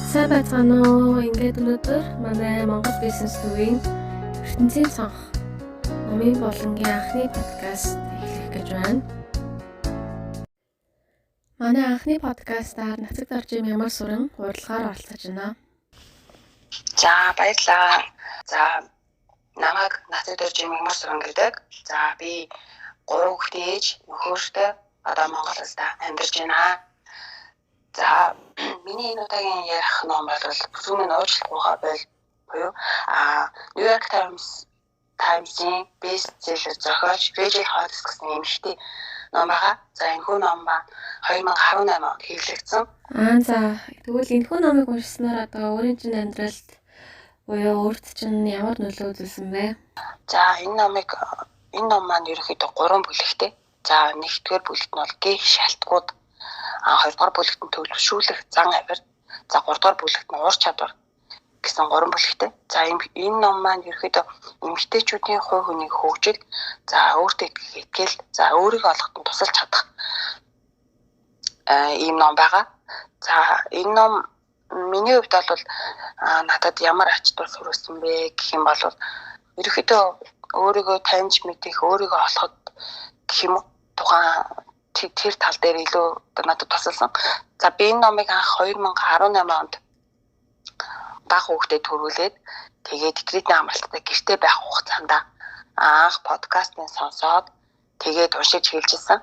Сайн байцгаана уу? Ингээд өнөөдөр манай Монгол бизнес төвийн ертөнцийн цонх номын болонгийн анхны подкаст эхлэх гэж байна. Манай анхны подкастаар Нацаг Доржийн Мямар сүрэн урилгаар оролцож байна. За, баярлалаа. За, намайг Нацаг Доржийн Мямар сүрэн гэдэг. За, би 3 хүүхдийн ээж, нөхөртэй одоо Монгол улсад амьдарч байна. За, миний энэ удаагийн ярих ном бол "Бүсгүйн уучлахгүйгаа боль" буюу New York Times-ийн бестселлер зохиолч Рэйчел Холлис гэсэн эмэгтэй ном байгаа. За, энэхүү ном маань 2018 онд хэвлэгдсэн. Аа, за, тэгвэл энэхүү номыг уншсанаар одоо өөрийн чинь амьдралд буюу өөрт чинь ямар нөлөө үзүүлсэн бэ? За, энэ ном маань ерөнхийдөө 3 бүлэгтэй. За, нэгдүгээр бүлэгт нь бол гэх шалтгууд, хоёрдугаар бүлэгт нь төлөвшүүлэх зан авир, за, гуравдугаар бүлэгт нь ур чадвар гэсэн гурван бүлэгтэй. За, энэ ном маань ерөнхийдөө эмэгтэйчүүдийн хувь хүний хөгжил, за, өөртөө итгэх итгэл, за, өөрийгөө олоход нь тусалж чадах ийм ном байгаа. За, энэ ном миний хувьд бол надад ямар ач тус хүргэсэн бэ гэх юм бол ерөнхийдөө өөрийгөө таньж мэдэх, өөрийгөө олоход гэх юм уу, тухайн тэр тал дээр илүү надад тусалсан. За, би энэ номыг анх 2018 онд бага хүүхдэд төрүүлээд, тэгээд кредитний амралттай гэрте байх хугацаанд анх подкастыг сонсоод, тэгээд уншиж хэлжсэн.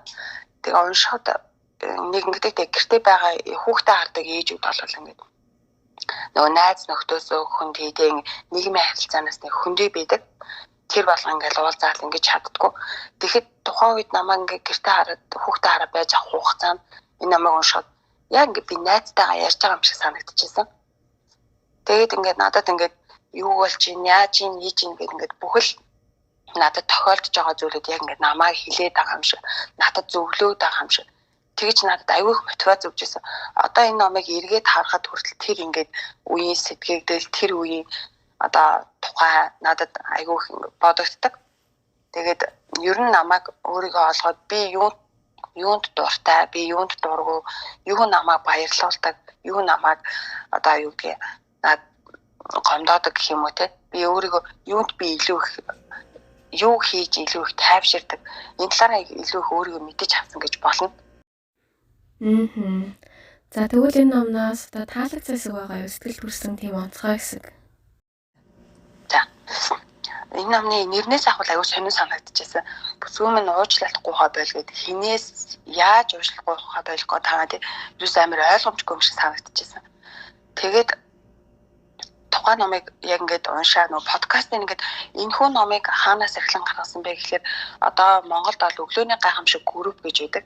Тэгээ уншихад нэг ингээд гэрте байгаа хүүхдээ хардаг ээжүүд бол ингээд нөгөө найз нөхдөөсөө хүнд хийдэг нийгмийн харилцаанаас нэг хөндөй байдаг. Тэр болгон ингээл уулзаал ингэж чаддаггүй. Тэгэхэд тухайн үед намайг ингээ гэрте хараад, хүүхдээ хараад байж авах хугацаанд энэ намайг уншихад яг ингээ би найзтайгаа ярьж байгаа юм шиг санагдчихсан. Тэгээд ингээд надад ингээд юу болж чинь, яаж чинь, хийж чинь гэд ингээд бүхэл надад тохиолдож байгаа зүйлүүд яг ингээд намайг хилээд байгаа юм шиг, надад зөвлөөд байгаа юм шиг. Тэгэж надад аюу их мотивац өгч байсан. Одоо энэ номыг эргээд харахад хүртэл тэр ингээд үеийн сэтгэгдэл, тэр үеийн одоо тухай надад аюу их бодогддог. Тэгээд ер нь намайг өөрийгөө олгоод, би юунд дуртай, би юунд дургүй, юу намайг баярлуулдаг, юу намайг одоо юу гэдгийг над гомдоодог гэх юм уу, те. Би өөрийгөө юунд би илүү их, юу хийж илүү их тайвширдаг. Энэ талаараа илүү их өөрийгөө мэдэж авсан гэж болно. Аа. За, тэгвэл энэ номноос одоо таалагдсан хэсэг байгаа юу? Сэтгэл төрсөн тийм онцгой хэсэг. За. Энэ номны нэрнээс авах аюу сонин санагдчихсан. "Бүсгүй минь уучлалтгүйхаа боль" гэдэг хинээс яаж уучлахгүйхаа болох гээд байгаа тийм юус амар ойлгомжгүй юм шиг санагдчихсан. Тэгээд тухайн номыг яг ингээд уншаа, нөгөө подкастын ингээд энэхүү номыг хаанаас эрхлэн гаргасан бэ гэхлээр одоо Монголд бол Өглөөний гайхамшиг групп гэж байдаг.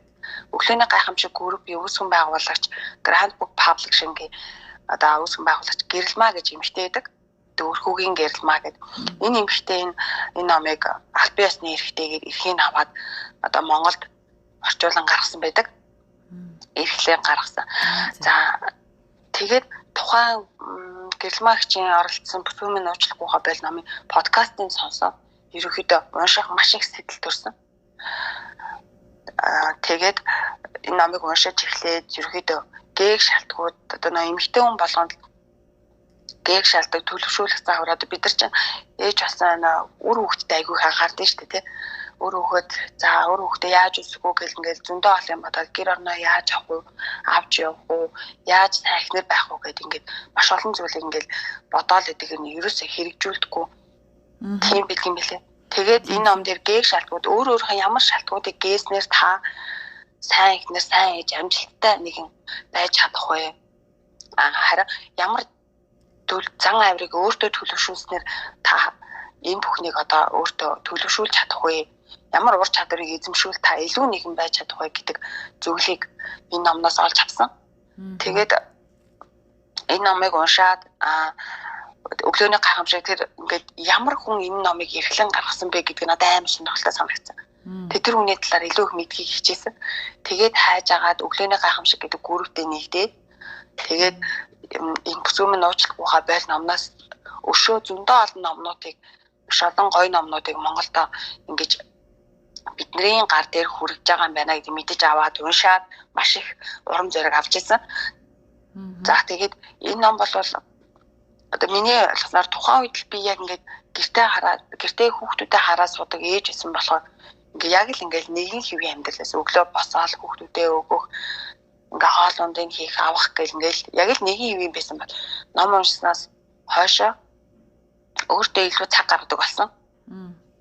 Өглөөний гайхамшиг группийн үүсгэн байгуулагч, Grand Book Publishing-ийн одоо үүсгэн байгуулагч Гэрэлмаа гэж эмэгтэй байдаг. Өрхүүгийн Гэрэлмаа гэдэг. Энэ эмэгтэй энэ номыг албан ёсны эрхтэйгээр эрхийг аваад одоо Монголд орчуулан гаргасан байдаг. Эрхлэн гаргасан. За, тэгээд тухайн Гэрэлмаагчийн оролцсон "Бүсгүй минь уучлахгүйхаа боль" номын подкастыг сонсоод ерөнхийдөө унших маш их сэтгэл төрсөн. Аа, тэгээд энэ номыг уншиж эхлээд ерөнхийдөө гээг шалтгууд, одоо нөө эмэгтэй хүн болгонд гээг шалтгаан, төлөвшүүлэх заавар, одоо бид нар чинь ээж болсон үр хүүхдэд айгүй их анхаардаг шүү дээ, тий. Үр хүүхэд, за, үр хүүхдээ яаж өсгөх үү гэл ингээл зөндөө олон юм бодоод, гэр орноо яаж авах уу, авч явах уу, яаж сайн эхнэр байх уу гэд ингээд маш олон зүйлийг ингээд бодоол идэг нь ерөөсөө хэрэгжүүлдэггүй. Тийм бил юм билээ. Тэгээд энэ ном дээр гээг шалтгууд, өөр өөрийнхөө ямар шалтгуудыг гээснээр та сайн эхнэр, сайн ээж, амжилттай нэгэн байж чадах вэ? А харин ямар зан авирыг өөртөө төлөвшүүлснээр та энэ бүхнийг одоо өөртөө төлөвшүүлж чадах вэ? Ямар ур чадварыг эзэмшүүл та илүү нэгэн байж чадах вэ гэдэг зүйлийг энэ номноос олж авсан. Тэгээд энэ номыг уншаад Өглөөний гайхамшиг, тэр ингээд ямар хүн энэ номыг эрхлэн гаргасан бэ гэдэг надад амар сонирхолтой санагдсан. Тэгээд тэр хүний талаар илүү их мэдхийг хичээсэн. Тэгээд хайж агаад Өглөөний гайхамшиг гэдэг групптэй нэгдээд, тэгээд энэ "Бүсгүй минь уучлахгүйхаа боль" номноос өшөө зөндөө олон номнуудыг, маш олон гоё номнуудыг Монголд ингэж бидний гар дээр хүрэж байгаа юм байна гэдэг мэдэж аваад, уншаад маш их урам зориг авч ирсэн. За тэгээд энэ ном бол одоо миний ойлгосноор тухайн үед л би яг ингээд гэртээ хараад гэртээ хүүхдүүдэд хараад суудаг ээж байсан болохоор ингээ яг л ингээл нэгэн хэвийн амьдралаас өглөө босоод хүүхдүүдээ өгөх ингээ хоол ундыг хийх авах гэл ингээл яг л нэгэн хэвийн байсан бол ном уншсанаас хойшоо өөртөө илүү цаг гаргадаг болсон.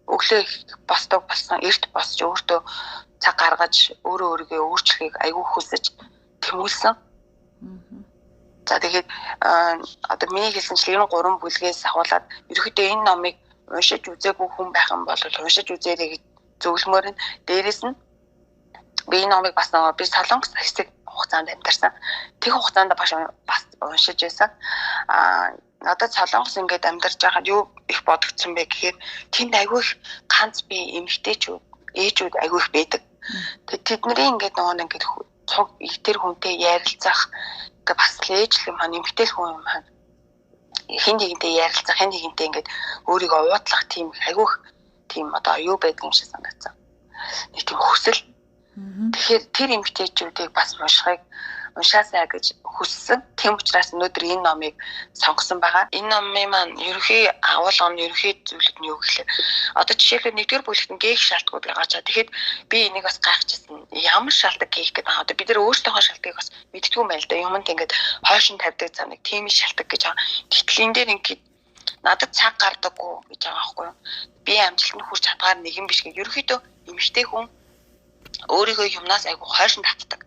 Өглөө их босдог болсон, эрт босч өөртөө цаг гаргаж өөрөө өөрийгөө өөрчлөхийг айгүй хүсэж тэмүүлсэн. За тэгээд одоо миний хэлсэнчлэн энэ 3 бүлгээс ахуулаад ерөөхдөө энэ номыг уншиж үзээгүй хүн байх юм бол уншиж үзээрэй гэж зөвлөмөр нь. Дээрээс нь би энэ номыг бас нөгөө би Солонгос хэсэг хугацаанд амьдарсан. Тэр хугацаанд бас уншиж байсан. Надад Солонгос ингээд амьдарч байхад юу их бодогдсон бэ гэхээр тэнд айгүй их ганц би эмэгтэйчүүд, ээжүүд айгүй их байдаг. Тэгээд тэдний ингээд нөгөө нэг ингээд цуг тэр хүнтэй ярилцах ингээ бас л ээж л юм маань эмэгтэй л хүн юм маань хин нэгэнтэй ярилцах, хин нэгэнтэй ингээд өөрийгөө уудлах тийм айгүй их тийм одоо юу байдаг юм шиг санагдсан. Нэг тийм хүсэл. Тэгэхээр тэр эмэгтэйчүүдийг бас уншихыг уншаасаа гэж хүссэн. Тийм учраас өнөөдөр энэ номыг сонгосон байгаа. Энэ номын маань ерөнхий агуулга нь ерөнхий зүйлүүд нь юу гэхлээр одоо жишээлбэл нэгдүгээр бүлэгт нь гээх шалтгууд байгаа чаа. Тэгэхэд би энийг бас гайхчихсан. Ямар шалтгаан гээх гэдэг байгаа. Одоо бид нар өөрсдийнхөө шалтгаыг бас мэддэггүй юм байна л да. Юмд ингээд хойшин тавьдаг зам нэг тийм шалтгаан гэж байгаа. Гэтэл энэ дээр ингээд надад цаг гардаггүй гэж байгаа байхгүй юу? Би амжилтанд хүрч чадгаар нэгэн биш гэх. Ерөнхийдөө эмэгтэй хүн өөрийгөө юмнаас айгүй хойшин татдаг.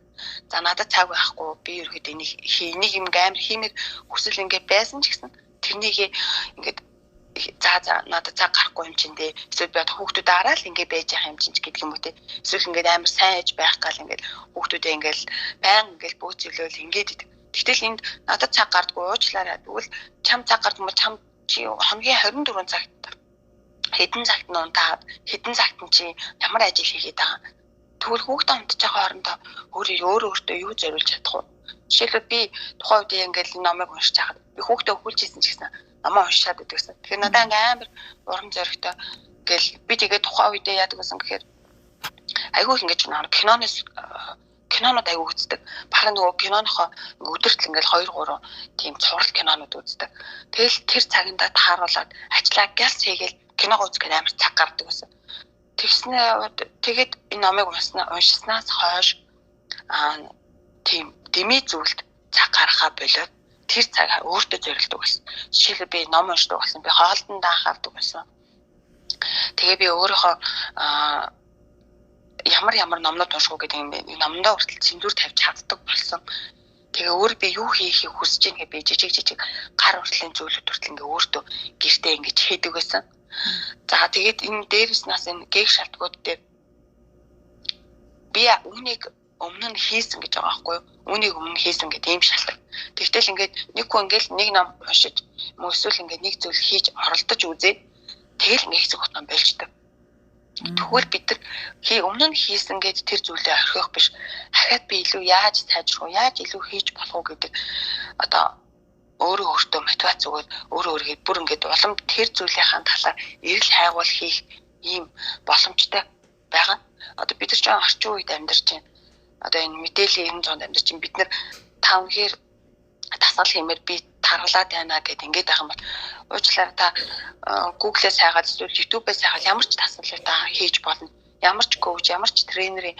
За надад цаг байхгүй, би ерөөхдөө энийг юм амар хиймээр хүсэл ингээд байсан ч гэсэн тэрнийг ингээд за надад цаг гарахгүй юм чинь дээ. Эсвэл би одоо хүүхдүүд араа л ингээд байж байгаа юм чинь ч гэдэг юм уу те. Эсвэл ингээд амар сайн ээж байх гал ингээд хүүхдүүдээ ингээд баян ингээд бөөцөлөөл ингээд идэг. Гэтэл энд надад цаг гардаггүй, уучлаарай. Тэгвэл чам цаг гардаггүй бол чам чи хоногийн 24 цагт хэдэн цагт нь унтаад хэдэн цагт нь чи ямар ажил хийгээд байгаа. Тэгвэл хүүхдээ унтж байгаа хоорондоо өөрөө өөртөө юу зориулж чадах вэ? Жишээлбэл би тухайн үед ингээд энэ номыг уншиж байхад би хүүхдээ өгүүлж ийсэн ч гэсэн номоо уншаад байдаг гэсэн. Тэгэхээр надад ингээд амар урам зоригтой гэл би тэгээд тухайн үедээ яадаг байсан гэхээр айгүй их ингээд киноноос кинонууд айгүй үздэг. Бараг нөгөө киноныхоо өдөртөл ингээд 2 3 тийм цуврал кинонууд үздэг. Тэгэл тэр цагандаа тааруулаад ажиллаа гялс хийгээл киногоо үзэх амар цаг гардаг байсан. Тэгснээ тэгээд энэ номыг уншсанаас хойш тийм дэмий зүйлд цаг гаргахаа болоод тэр цаг өөртөө зориулдаг болсон. Жишээлбэл би ном уншдаг болсон, би хоолтон даахавдаг болсон. Тэгээ би өөрийнхөө ямар номнууд унших уу гэдэг юм бэ? Номдоо хүртэл цензуур тавьж чаддаг болсон. Тэгээ өөр би юу хийхийг хүсэж байгаа би жижиг гар хүртлийн зүйлүүд хүртэл ингээ өөртөө гэртээ ингэж хийдэг байсан. За тэгээд энэ дээрээс нас энэ гээх шалтгууд дээр би үүнийг өмнө нь хийсэн гэж байгаа байхгүй юу? Үүнийг өмнө хийсэн гэдэг ийм шалтгаан. Тэгтэл ингээд нэг хүн ингээд нэг ном уншиж эсвэл ингээд нэг зүйл хийж оролдож үзээд тэгэл нэг хэсэг хугацаанд болждаг. Тэгвэл бид нар өмнө нь хийсэн гээд тэр зүйлээ орхиох биш. Дахиад би илүү яаж сайжрах уу, яаж илүү хийж болох уу гэдэг одоо өөрөө өөртөө мотивац өгөөд өөрөө өөрийгөө бүр ингээд улам тэр зүйлийнхаа талаар эрэл хайгуул хийх ийм боломжтой байгаа. Одоо бид нар ч орчин үед амьдарч байна. Одоо энэ мэдээллийн 90 зуунд амьдарч байна. Бид нар та үнэхээр дасгал хиймээр би таргалаад байна гэд ингээд байх юм бол уучлаарай та Google-ээс хайгаад эсвэл YouTube-ээс хайгаад ямар ч дасгалыг та хийж болно. Ямар ч коуч, ямар ч тренерийн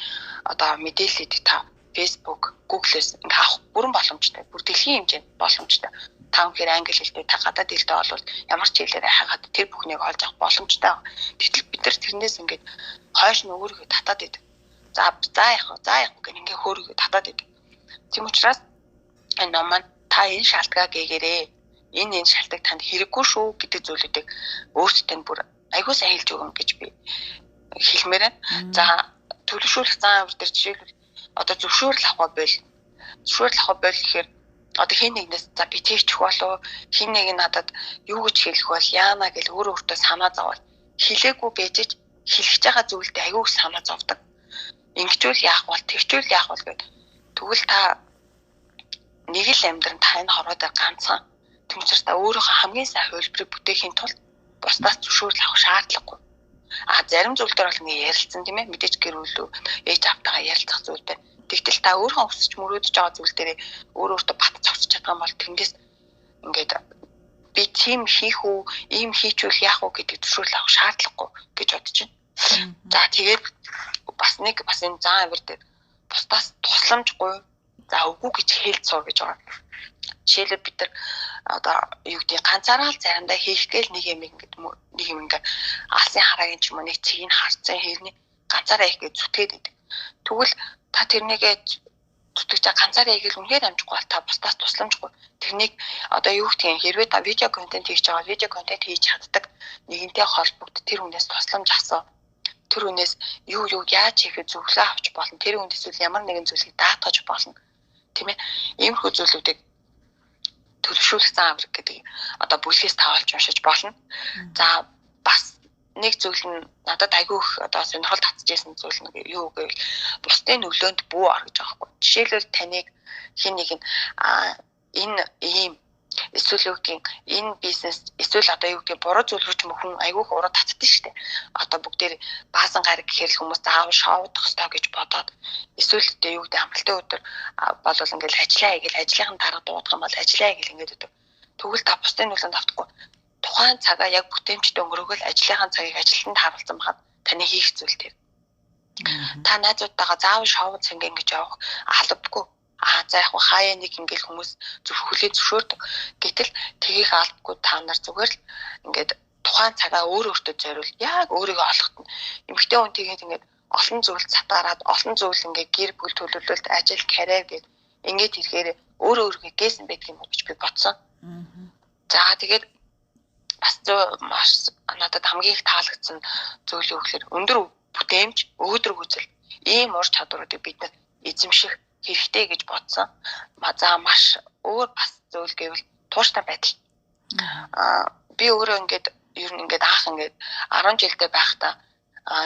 одоо мэдээллийг та Facebook, Google-ээс ингээ авах бүрэн боломжтой. Бүр дэлхийн хэмжээнд боломжтой. Та үнэхээр англи хэлтэй, та гадаад хэлтэй бол ямар ч хэлээр хайгаад тэр бүхнийг олж авах боломжтой. Гэтэл бид нар тэрнээс ингээд хойш нь өөрийгөө татаад идэг. За яах вэ? За яах вэ гэх ингээ хөөрийгөө татаад идэг. Тийм учраас энэ ном маань та энэ шалтгаа гээгээрээ. Энэ шалтгаан танд хэрэггүй шүү гэдэг зүйлүүдийг өөртөө тань бүр айгуу сайн хэлж өгнө гэж би хэлмээр байна. За төлөвшүүлэх зан авир дээр жишээлбэл одоо зөвшөөрөл авах бол зөвшөөрөл авах бол гэхээр одоо хэн нэгнээс за би тэгчих болов хэн нэг надад юу гэж хэлэх бол яана гэж өөрөө өөртөө санаа зовоол хэлээгүй байжж хэлэх байгаа зүйлдээ айгуу санаа зовдөг. Ингэчүүл яах бол тэгчүүл яах бол гэд. Тэгвэл та нэг л амьдран та энэ хорвоо дээр ганцхан. Тэм учраас та өөрийнхөө хамгийн сайн хувилбарыг бүтээхийн тулд бусдаас зөвшөөрөл авах шаардлагагүй. А зарим зүйл дээр бол ингэ ярилцсан тийм ээ, мэдээж гэр бүл ээж автайгаа ярилцах зүйл байна. Тэгтэл та өөрийнхөө хүсэж мөрөөдөж байгаа зүйл дээрээ өөрөө өөртөө бат зогсож чадах юм бол тэндээс ингээд би тийм хийх үү, ийм хийчүүл яах вэ гэдэг зөвшөөрөл авах шаардлагагүй гэж бодож байна. За тэгээд бас нэг бас энэ зан авир дээр бусдаас тусламжгүй, за үгүй гэж хэлж сур гэж байгаа. Жишээлбэл бид нар одоо юу гэдгийг ганцаараа л заримдаа хийх гээл нэг юм ингээд нэг юм ингээд алсын хараагийн ч юм уу нэг цэгийг харцсан хэрний ганцаараа хийх гэж зүтгээд байдаг. Тэгвэл та тэрнийгээ зүтгэж ганцаараа хийгээл үнэхээр амжихгүй бол та бусдаас тусламжгүй. Тэрнийг одоо юу гэдгийг хэрвээ та видео контент хийж байгаа, видео контент хийж чаддаг нэгэнтэй холбогд тэр хүнээс тусламж асуу. Тэр хүнээс юу юу яаж хийхэд зөвлөгөө авч болно. Тэр хүнд эсвэл ямар нэгэн зүйлийг даатгаж болно. Тийм ээ. Иймэрхүү зүйлүүдийг төлөвшүүлэх зан авир гэдэг одоо бүлгээс таавалж уншиж болно. За бас нэг зүйл нь надад айгүй их одоо сонирхол татчихсан зүйл нь юу гэвэл бусдын нөлөөнд бүү ор гэж байгаа байхгүй. Жишээлбэл таныг хин нэг нь энэ ийм эсвэл юу гэдгийг энэ бизнес эсвэл одоо юу гэдгийг буруу зүйл рүү ч юм хүн айгүй их уруу татдаг шүү дээ. Одоо бүгдээр баасан гараг гэхээр л хүмүүс заавал шоудах ёстой гэж бодоод эсвэл одоо юу гэдэг амралтын өдөр болвол ингээл ажиллаа хийгээл ажлынхаа дарга дуудах юм бол ажиллаа хийгээл ингээд өгдөг. Тэгвэл та бусдын нөлөөнд автахгүй. Тухайн цагаа яг бүтээмжтэй өнгөрөөгөл ажлынхаа цагийг ажилтнанд харуулсан байхад таны хийх зүйл тэр. Та найзуудтайгаа заавал шоуд цэнгэ ингэж явах албагүй. За яг хаяа нэг ингээл хүмүүс зөв хүлээ зөвшөөрдөг. Гэтэл тгийх албагүй та нар зүгээр л ингээд тухайн цагаа өөр өөртөө зориул. Яг өөрийгөө олоход нь эмэгтэй хүн тэгээд ингээд олон зүйл сатаарад олон зүйл ингээд гэр бүл төлөвлөлт, ажил, карьер гээд ингээд ирэхээр өөрөө өөрийгөө гээсэн байдаг юм гэж би бодсон. За тэгээд бас маш надад хамгийн их таалагдсан зүйл юу гэхээр өндөр бүтээмж, өөдрөг үзэл ийм ур чадваруудыг бид нар эзэмших хэрэгтэй гэж бодсон. За маш өөр бас зүйл гэвэл тууштай байдал. Би өөрөө ингээд ер нь ингээд анх ингээд 10 жилдээ байхдаа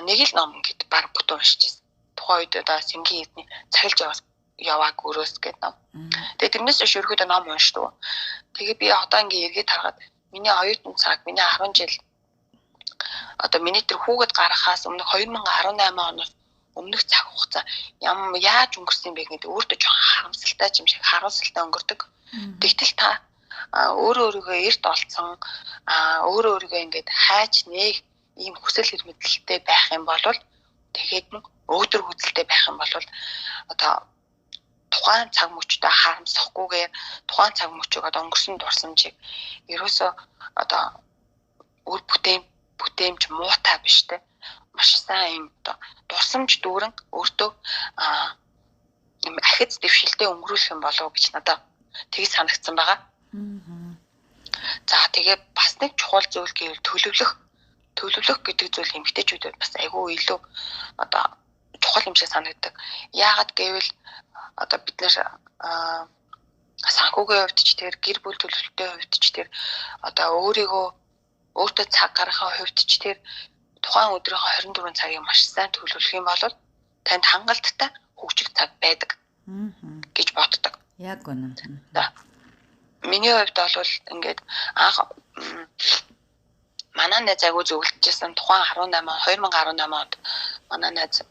нэг л ном ингээд баг бүтэн уншиж байсан. Тухайн үед одоо Сэнгийн эзний цахилж явааг өрөөс гэдэг ном. Тэгээд тэрнээс хойш ерөөдөө ном уншдаг. Тэгээ би одоо ингээд эргээд харахад миний оюутан цаг, миний 10 жил одоо миний тэр хүүхэд гаргахаас өмнө 2018 оноос өмнөх цаг хугацаа яаж өнгөрсөн бэ гэдэг өөртөө жоохон харамсалтай юм шиг харуулсалтай өнгөрдөг. Тэгтэл та өөрөө өөрийгөө эрт олцсон, өөрөө өөрийгөө ингээд хайж нээх ийм хүсэл эрмэлзэлтэй байх юм бол тэгээд мөн өөдрөг үзэлтэй байх юм бол одоо тухайн цаг мөчтөө харамсахгүйгээр тухайн цаг мөчийг одоо өнгөрсөн дурсамжийг ерөөсөө одоо үр бүтээмж муутай биш те маш сайн юм одоо дурсамж дүүрэн өөртөө юм ахиц дэвшилтэд өнгөрүүлэх юм болов гэж надад тэгж санагдсан байгаа. За тэгээ бас нэг чухал зүйл гэвэл төлөвлөх гэдэг зүйл эмэгтэйчүүдэд бас айгүй илүү одоо чухал юм шиг санагддаг. Яагаад гэвэл одоо бид нэр санхүүгийн хувьд ч тэр гэр бүл төлөвлөлтийн хувьд ч тэр одоо өөрийгөө өөртөө цаг гаргахын хувьд ч тэр тухайн өдрийнхөө 24 цагийг маш сайн төлөвлөх юм бол танд хангалттай хөгжих цаг байдаг гэж боддог. Яг үнэн. Миний хувьд бол ингээд анх манай найз айгүй зөвлөжсэн тухайн 18 2018 онд манай найз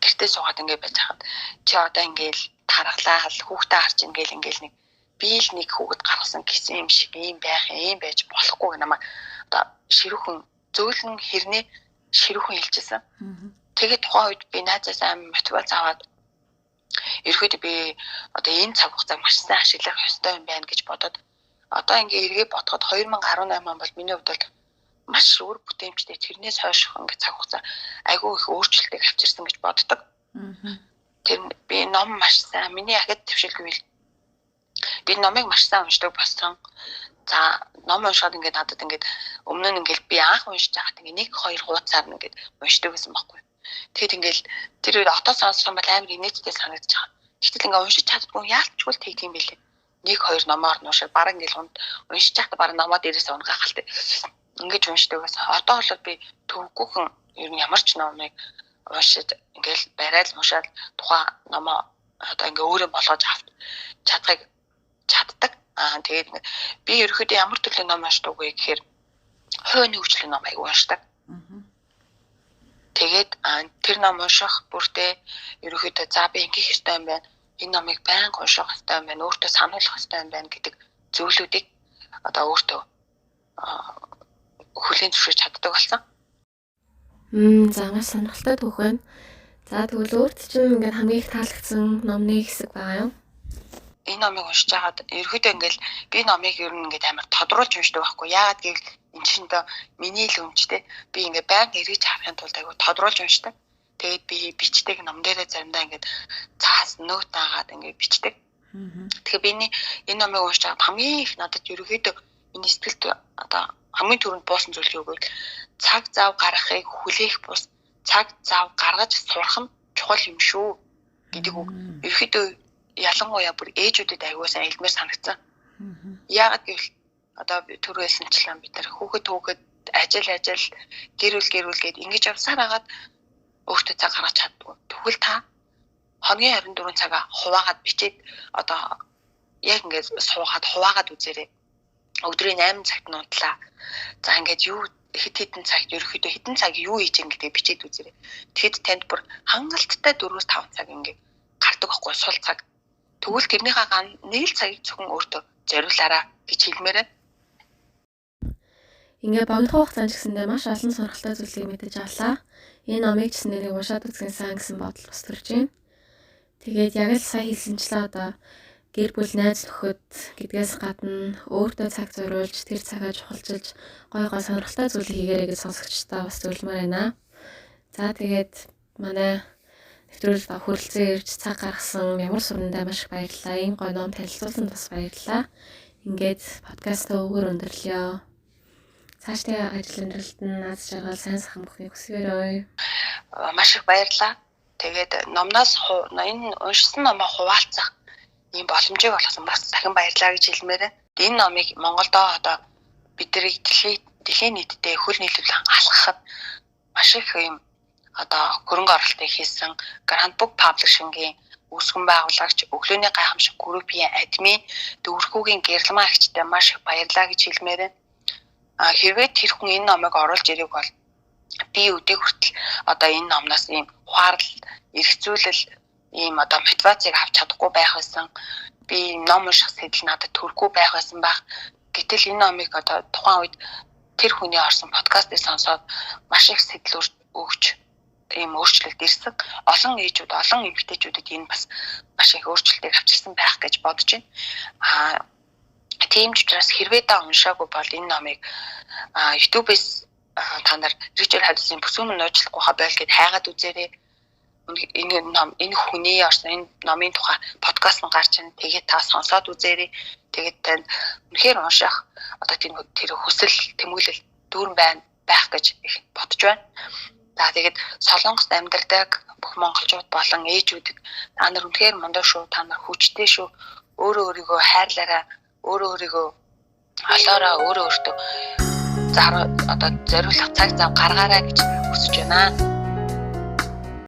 гэртээ суугаад ингээд байж хахад чи одоо ингээд тархлаа хүүхдээ харж ингээл ингээл нэг би л нэг хүүхэд гаргасан гэсэн юм шиг ийм байх юм байж болохгүй гэх намайг одоо ширүүхэн зөөлөн хэрнээ ширүүхэн хэлжсэн. Тэгээд тухайн үед би найзаас аим мотивац аваад ерөөхдөө би одоо энэ цаг хугацааг маш сайн ашиглах ёстой юм байна гэж бодоод одоо ингээ эргээ бодоход 2018 он бол миний хувьд бол маш үр бүтээмжтэй тэрнээс хойш ингээ цаг хугацаа айгүй их өөрчлөлтийг авчирсан гэж боддог. Тэр би ном маш сайн миний ахид твшил гэвэл би номыг маш сайн уншдаг болсон. За ном уншаад ингээд надад ингээд өмнө нь ингээд би анх уншиж байхад ингээд 1 2 хуудасаар ингээд уншдаг гэсэн байхгүй. Тэгэхэд ингээд тэр үед одоо сонсох юм бол амар инээдтэй санагдаж байгаа. Гэтэл ингээд уншиж чаддгүй яалтчгүй л тэгдэг юм билээ. 1 2 номоор нь уншаад бараг ингээд уншиж байхдаа бараг номоо дээрээс унгаахалтай. Ингээд уншдаг байсан. Одоо бол би төвгүйхэн ер нь ямар ч номыг уншиж ингээд барайл уншаад тухайн номоо одоо ингээд өөрөө болгож авч чадахыг чаддаг. Тэгээд би ерөөхдөө ямар төрлийн ном уншдаг вэ гэхээр хувийн хөгжлийн ном айгүй уншдаг. Тэгээд тэр ном унших бүртээ ерөөхдөө за би ингэх ёстой юм байна. Энэ номыг байнга унших хэрэгтэй юм байна, өөртөө сануулах хэрэгтэй юм байна гэдэг зүйлүүдийг одоо өөртөө хүлээн зөвшөөрч чаддаг болсон. За, маш сонирхолтой түүх байна. За, тэгвэл өөрт чинь ингээд хамгийн их таалагдсан номны хэсэг байгаа юм? Энэ номыг уншиж байгаад ерөөдөө ингээл би номыг ер нь ингээд амар тодруулж уншдаг байхгүй. Яагаад гэвэл эн чинь дөө миний л өмчтэй. Би ингээд байнга эргэж харахын тулд айгу тодруулж уншдаг. Тэгээд би бичдэг, ном дээрээ заримдаа ингээд цаас нөт аагаад ингээд бичдэг. Тэгэхээр би энэ номыг уншиж байгаад хамгийн их надад ерөөхдөө энэ сэтгэлд одоо хамгийн түрүүнд буусан зүйл юу гэвэл цаг зав гаргахыг хүлээх бус цаг зав гаргаж сурах нь чухал юм шүү гэдэг үг. Ерөөхдөө ялангуяа бүр ээжүүдэд аягүй сайн хэлмээр санагдсан. Яагаад гэвэл одоо түрүү хэлсэнчлэн бид нар хүүхэд хүүхэд, ажил ажил, гэр бүл гэр бүл гээд ингэж явсаар хагаад өөртөө цаг гаргаж чаддгүй. Тэгвэл та хоногийн 24 цагаа хуваагаад бичээд одоо яг ингээд суугаад хуваагаад үзээрэй. Өдрийн 8 цагт нь унтлаа. За, ингээд юу хэд хэдэн цагт, ерөөхдөө хэдэн цаг юу хийж ин гэдгийг бичээд үзээрэй. Тэгэхэд танд бүр хангалттай 4-5 цаг ингээд гардаг байхгүй, сул цаг. Тэгвэл тэрнийхээ ган нэг л цагийг зөвхөн өөртөө зориулаарай гэж хэлмээр байна. Ингээ богино хугацаанд ч гэсэндээ маш олон сонирхолтой зүйлийг мэдэж авлаа. Энэ номыг ч гэсэндээ нэг уншаад үзсэн сан гэсэн бодол бас төрж байна. Тэгээд яг л сая хэлсэнчлээ, одоо гэр бүл, найз нөхөд гэдгээс гадна өөртөө цаг зориулж, тэр цагаа чухалчилж, гой гой сонирхолтой зүйлийг хийгээрэй гэж сонсогчдоо бас зөвлөмөр байна. За, тэгээд манай нэвтрүүлэлд хүрэлцэн ирж цаг гаргасан ямар сурандаа маш их баярлалаа. Ийм гоё ном танилцуулсанд бас баярлалаа. Ингээд подкастаа өгөр өндөрлөё. Цаашдын ажил амьдралд нь наз жаргал, сайн сайхан бүхнийг хүсье. Маш их баярлалаа. Тэгээд номноос энэ уншсан номоо хуваалцах ийм боломжийг олгосон бас дахин баярлалаа гэж хэлмээр байна. Энэ номыг Монголдоо одоо бидний дэлхийн нийтдээ хөл нийлүүл алхахад маш их ийм одоо хөрөнгө оруулалтыг хийсэн Grand Book Publishing-ийн үүсгэн байгуулагч, Өглөөний гайхамшиг группийн админ Дөвөрхүүгийн Гэрэлмаа эгчтэй маш их баярлалаа гэж хэлмээр байна. А хэрвээ тэр хүн энэ номыг оруулж ирээг бол би өдийг хүртэл одоо энэ номноос ийм ухаарлал, эргцүүлэл, ийм одоо мотивацийг авч чадахгүй байх байсан. Би ном унших сэтэл надад төрөхгүй байх байсан байх. Гэтэл энэ номыг одоо тухайн үед тэр хүний орсон подкастыг сонсоод маш их сэтэл өгч ийм өөрчлөлт ирсэн. Олон ээжүүд, олон эмэгтэйчүүдэд энэ бас маш их өөрчлөлтийг авчирсан байх гэж бодож байна. Тийм ч учраас хэрвээ та уншаагүй бол энэ номыг YouTube-ээс та нар Ричард Хадисын бүсгүй минь уучлахгүй ха байл гэд хайгаад үзээрэй. Энэ ном, энэ хүний орсон энэ номын тухай подкаст нь гарч ирнэ. Тэгээд та сонсоод үзээрэй. Тэгээд танд үнэхээр унших одоо тийм тэр хүсэл, тэмүүлэл дүүрэн байна байх гэж их бодож байна. За, тэгээд Солонгост амьдардаг бүх монголчууд болон ээжүүдэд та нар үнэхээр мундаг шүү, та нар хүчтэй шүү. Өөрөө өөрийгөө хайрлаарай, өөрөө өөрийгөө олоорой, өөрөө өөртөө одоо зориулах цаг зав гаргаарай гэж хүсэж байна.